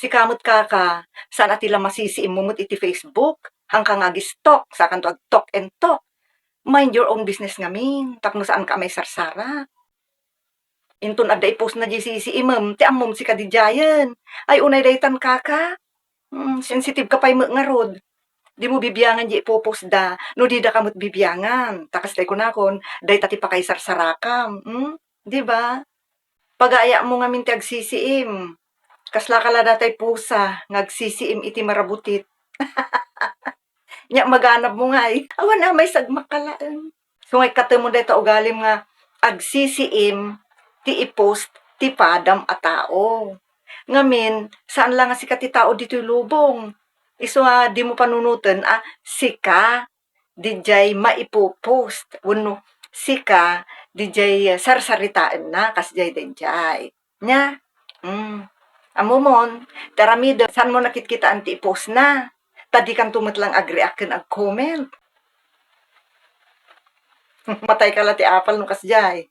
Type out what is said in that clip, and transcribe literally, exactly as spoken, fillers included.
Ti ka met kaka, saan a ti la masisiimmo met iti Facebook, haanka nga ag-stalk, sakanto ag-talk and talk. Mind your own business ngamin, tapno saanka a maisarsarak. Inton adda i-post na diay sisiimem, ti ammom sika didiayen. Ay, unay daytan kaka. Hmm, sensitive ka pay met ngarud. Dimo bibiangan diay ipo-post da, no dida ka met bibiangan. Ta kasta ti kunakon, dayta ti pakaisarsarakam. Hmm? Di ba? Pagaayatmo ngamin ti agsisiim. Kasla ka la datay pusa nga agsisiim iti marabutit. Nya maganabmo ngay. Awan a, maisagmakka laeng. So, ngay katemmo dayta ugalim nga agsisiim ti i-post ti padam a tao. Ngamin, saan la nga sika ti tao ditoy lubong. Isu a dimo panunoten a sika didiay maipo-post wenno sika didiay sarsaritaenna kasdiay daydiay. Nya? Hmm. Ammomon, ti aramidem, saanmo nakitkitaan ti i-post na. Ta dikanto met lang ag-react ken ag-comment. Matayka la ti apal no kasdiay.